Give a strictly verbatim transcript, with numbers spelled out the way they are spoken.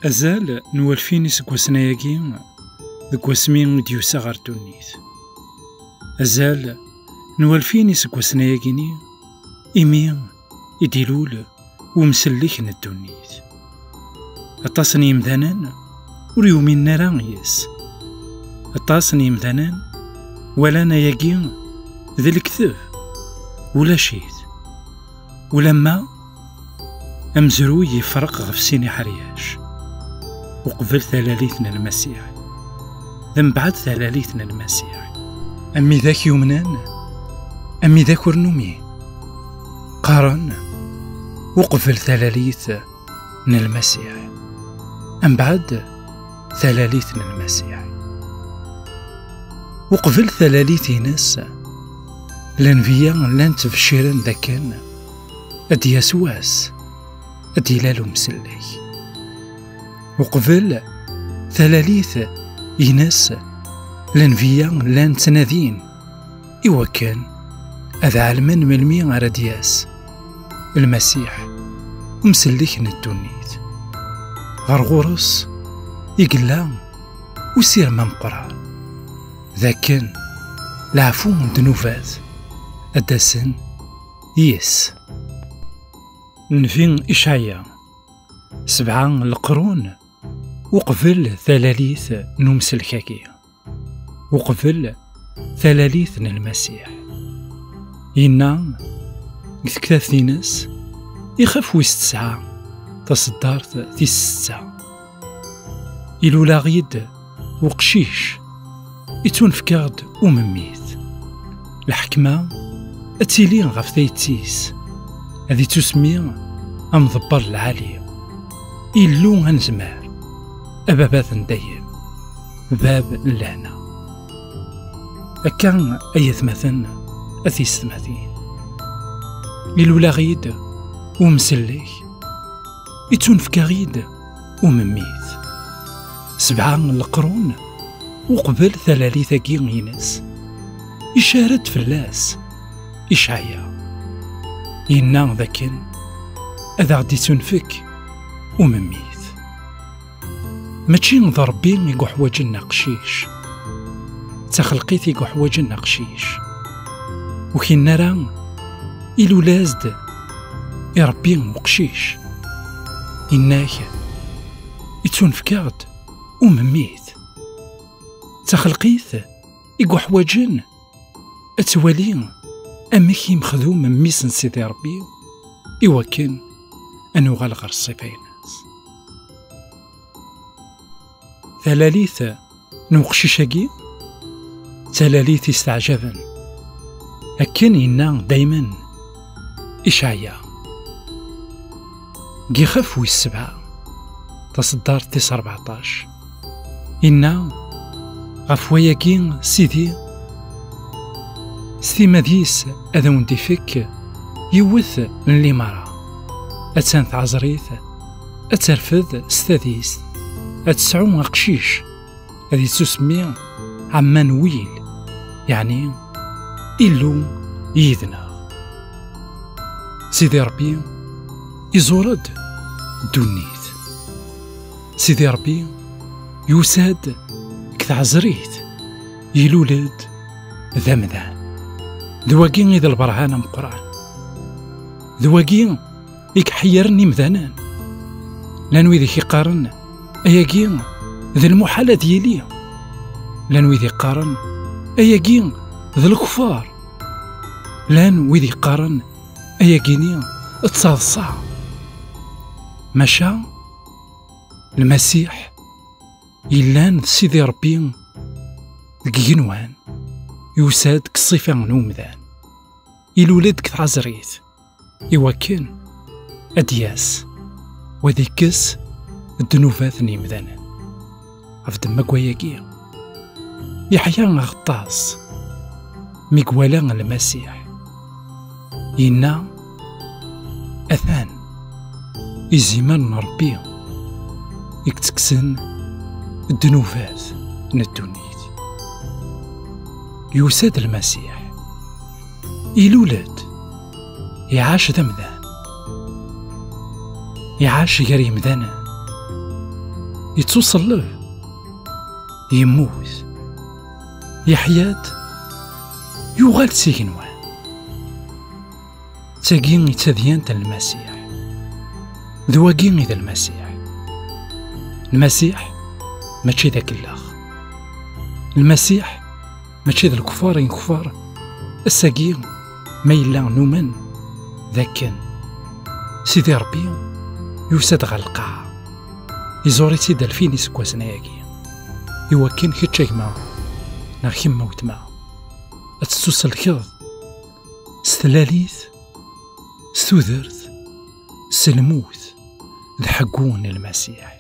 Azal n walfin iseggasen ayagi, deg wasmi i d-yusa ɣer ddunit. Azal n walfin iseggasen ayagi-ni, imi i d-ilul umsellek n ddunit. Aṭas n yimdanen ur yuminen ara yes. Aṭas n yimdanen walan ayagi d lekteb, ulac-it. Ulamma amezruy yefreq ɣef sin iḥeryac, uqbel talalit n Lmasiḥ d mbeɛd talalit n Lmasiḥ. Am widak yumnen, am widak ur numin, qqaren uqbel talalit n Lmasiḥ, mbeɛd talalit n Lmasiḥ. Uqbel talalit-ines, lenbiya llan ttbecciren dakken ad d-yas wass, ad d-ilal umsellek. Uqbel talalit-ines, lenbiya llan ttnadin iwakken ad ɛelmen melmi ara d-yas Lmasiḥ, umsellek n ddunit. Ɣer ɣur-s i yella usirem ameqqran, d akken leɛfu n ddnubat ad d-asen yes. Nnbi Icɛaya, sebɛa n leqrun uqbel talalit n umsellek-agi, uqbel talalit n Lmasiḥ. Yenna deg tektabt-ines, ixef wis tesɛa, taṣeddart tis setta: Ilul-aɣ-id uqcic, ittunefk-aɣ-d umemmit. Lḥekma ad tili ɣef tayet-is, ad ittusemmi Amḍebber Lɛali, Illu Anezmar, Ababat n dayem, Bab n lehna. Akka ay atmaten, a tiyessetmatin, ilul-aɣ-id umsellek, ittunefk-aɣ-id umemmit. Sebɛa n leqrun uqbel talalit-agi-ines, icar-d fell-as Icɛaya, yenna dakken ad aɣ-d-ittunefk umemmit. Mačči d Ṛebbi i yuḥwaǧen aqcic, d taxelqit i yuḥwaǧen aqcic. Ur k-yenna ara ilul-as-d i Ṛebbi uqcic, yenna-k ittunefk-aɣ-d umemmit. D taxelqit i yuḥwaǧen ad twali amek i mexdum mmi-s n Sidi Ṛebbi, iwakken ad nuɣal ɣer ṣṣifa-ines. Talalit n uqcic-agi d talalit isteɛjaben, akken yenna daymen Icɛaya. Deg ixef wis sebɛa, taṣeddart tis rbeɛṭac, inna: Ɣef wayagi, Sidi, s timad-is ad awen-d-ifek yiwet n limara, attan tɛeẓrit, ad terfed s tadist, ad tesɛu aqcic, ad yettusemmi Ɛemmanuwil, yeɛni Illu yid-neɣ. Sidi Ṛebbi iẓur-d ddunit. Sidi Ṛebbi yusa-d deg tɛeẓrit, ilul-d d amdan. D wagi i d lberhan ameqqran. D wagi i iḥeyyren imdanen. Llan wid i k-iqqaren ayagi d lmuḥal ad yili. Llan wid iqqaren ayagi d lekfar. Llan wid iqqaren ayagi-ni d taḍsa. Maca Lmasiḥ yellan d Sidi Ṛebbi deg igenwan, yusa-d deg ṣṣifa n umdan, ilul-d deg tɛeẓrit, iwakken ad d-yas u ad ikkes ddnubat n yimdanen. Ɣef ddemma n wayagi, Yeḥya aɣeṭṭas, mi iwala Lmasiḥ, yenna: Atan izimer n Ṛebbi i yettekksen ddnubat n ddunit. Yusa-d Lmasiḥ, ilul-d, iɛac d amdan, iɛac gar yimdanen, Yettuselleb, yemmut, yeḥya-d, yuɣal-d s igenwan. D tagi i d tadyant n Lmasiḥ. D wagi i d Lmasiḥ. Lmasiḥ mačči d akellex. Lmasiḥ mačči d lekfar i nekfar. Ass-agi ma yella numen d akken Sidi Ṛebbi yusa-d ɣer lqaɛa, iẓur-itt-id alfin iseggasen ayagi, i wakken kečč a gma neɣ kemm a wetma ad tettusellkeḍ s tlalit, s tudert, s lmut, d ḥeggu n Lmasiḥ.